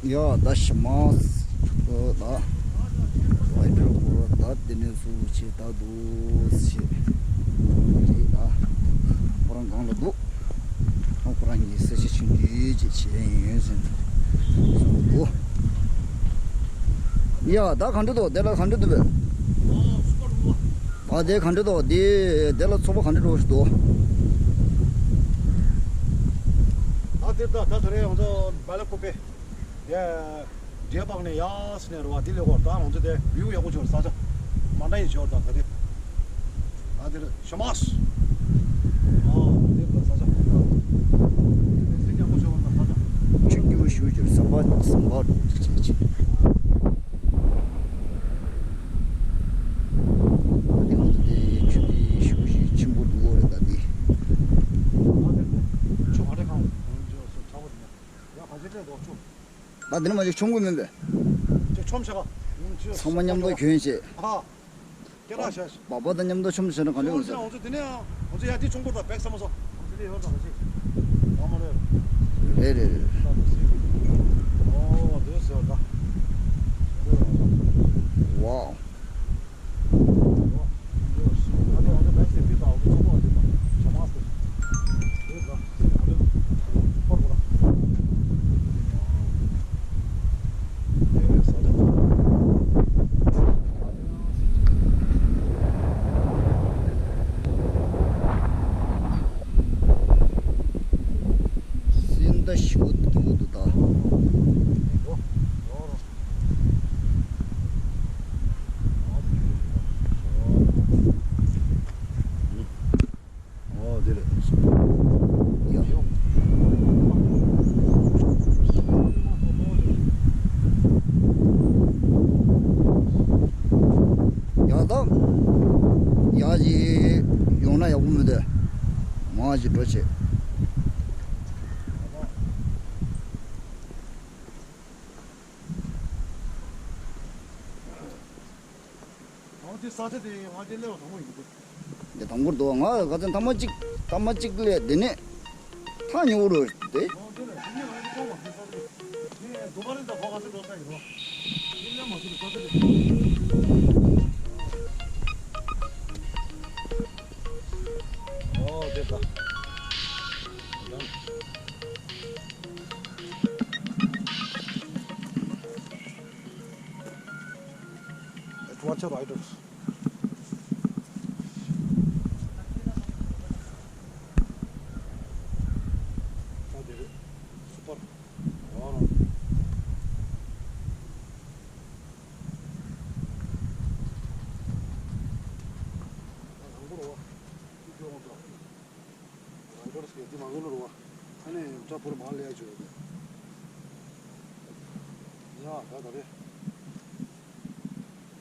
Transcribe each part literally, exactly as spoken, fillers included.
ཡ་ད་ཤི་མ་ད་ཝའི་ཌར་སྐོར་ད་དེ་ནས་སུ་ཆེ་ད་དུ་ཆེ་རེད་ད། ཁོ་རང་གང་ལ་འདུག་ཁོ་རང་གི་ས་ཆ་ཆུང་ཆུང་ཅིག་བྱས་ཡིན་ཟེར་གསུངས་འདུག་ཡ་ད་ག་འདྲ་འདུག་དེ་ལ་ག་འདྲ་འདུག་བས། ཨ་དེ་ག་འདྲ་འདུག་དེ་དེ་ལ་ཚོགས་པ་ག་འདྲ་འགྲོ་ཞིག་འདུག་ད་དེ་ད་ད་ད་རེས་ང་ཚོ་སྦེལ་ཀོབ་པེ། ཡ། འདྲེ་པག་ནས་ཡ་སི་ནས་རུ་བ་དེ་ལས་གོ་ད་ང་ཚོ་དེ་བིའུ་ཡག་པོ་ཆོར་ས་ཆ། མ་འདྲ་ཡི་ཆོར་ད་ད་དེ། ད་དེ་རུ་ཤ་མ་སི། ཨ་དེ་ག་ས་ཆ་གོ་ད། དེ་སི་ཡག་པོ་ཆོར་ད་ས་ཆ། ཆུ་རྒྱུ་ཞུ་ཅིག་ཟམ་པ་ཟམ་པ་ཅིག་བྱེད་ཅིག་ད་དེ་ང་ཚོ་དེ་ཆུ་དེ་ཞུ་ཞིག་ཆེན་པོ་འདུག་གོ་རེད་ད་དེ། ད་དེ་ཆུ་ག་རེ་གང་ཡང་ཆུ་སོ་ཚ་བོ་དེ་ཡ་ག་ཅི་ལས་དོ་ཆུ། ད་འདི་ནས་མ་ཅིག་ཆོམ་གི་མིན་པས། ཅིག་ཆོམ་ཤ་ག་ཚང་མ་མཉམ་དུ་གྱོན་བྱས། ཨ། སྐེ་རགས་ཤ། བ་བ་དང་མཉམ་དུ་ཆོམ་བྱས་ན་ག་འདྲ་ཡོང་ཟེར། ང་ཚོ་འདི་ནས་ང་ཚོ་ཡ་འདི་ཆུང་པོ་དང་བེག་ས་མ་སོ། ང་ཚོ་འདི་ཡོད་དང་ཅིག་ང་མ་རེད། རེད་རེད་རེད། ཨོ་འདི་ཟེར་བ་ད། ཝའོ། སེམས་ད་ཞིག་པོ་སྐྱིད་པོ་འདུག་ད། ཨོ་དེ་རེད། ཡ། ཡ་ད། ཡ་ཅིག་ཡོང་ན་ཡག་པོ་མི་འདུག་མ་ཅིག་འགྲོ་བྱེད། ང་དེ་ས་ཆ་དེ་ང་དེ་སླེབས་པ་དང་པོ་ཡིན་གྱི། འདི་དང་པོར་འདུག་ང་ག་ཚོད་ཐ་མ་གཅིག་ཐ་མ་གཅིག་སླེབས་དེ་ནས་ཐག་ཉེ་བོ་རུ་དེ། ཨོ་དེ་ལ་དེ་ནས་ང་དེ་ཐོག་མ་དེ་ས་དེ་དེ་དུ་བ་རི་ད་གོ་ག་ཚོད་འགྲོ་ས་ཡིན་རོ། དེ་སླེབས་མ་ཐུབ་པའི་ས་ཆ་དེ། ཨོ་དེ་ད། Watch your riders. ད་དེ་རེད། སུ་པར། ཨོ་རོ། ད་དང་པོ་རོ། ཁྱོད་ཀྱི་འོང་ད། རང་འབྱོར་སྐད་དེ་མ་ངོ་ལོར་བ། ཨ་ནི་ཡོངས་གྲགས་བོར་མ་ལས་ཡ་བྱོས་ཡོད། ཡ་ག་ད་རེ།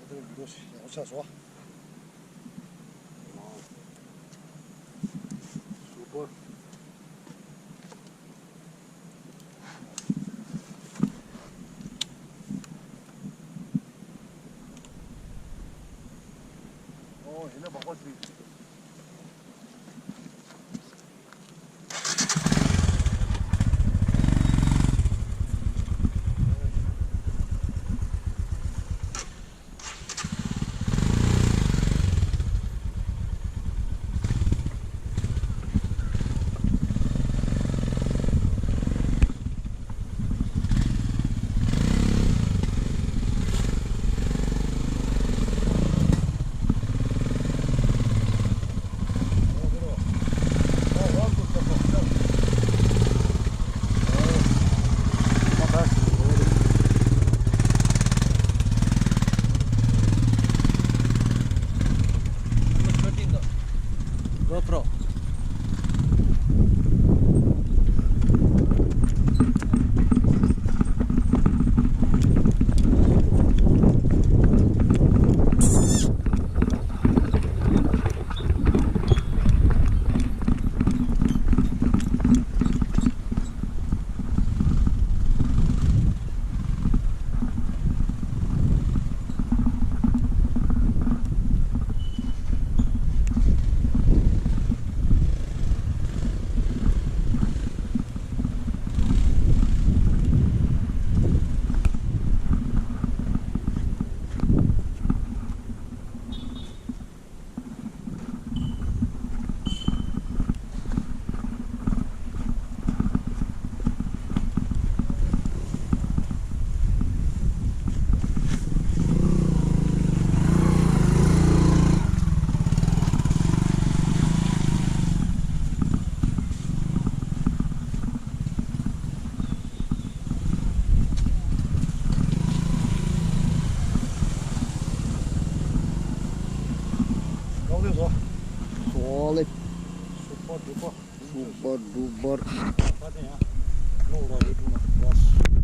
ད་རེ་མི་འགྲོ་ཞིག་ཡག་ཆ་བཟོ། སུ་པར། ཨོ་ཡིན་ན་སྦག་སྦག་ཞིག GoPro. Solid. Super duper. Super duper.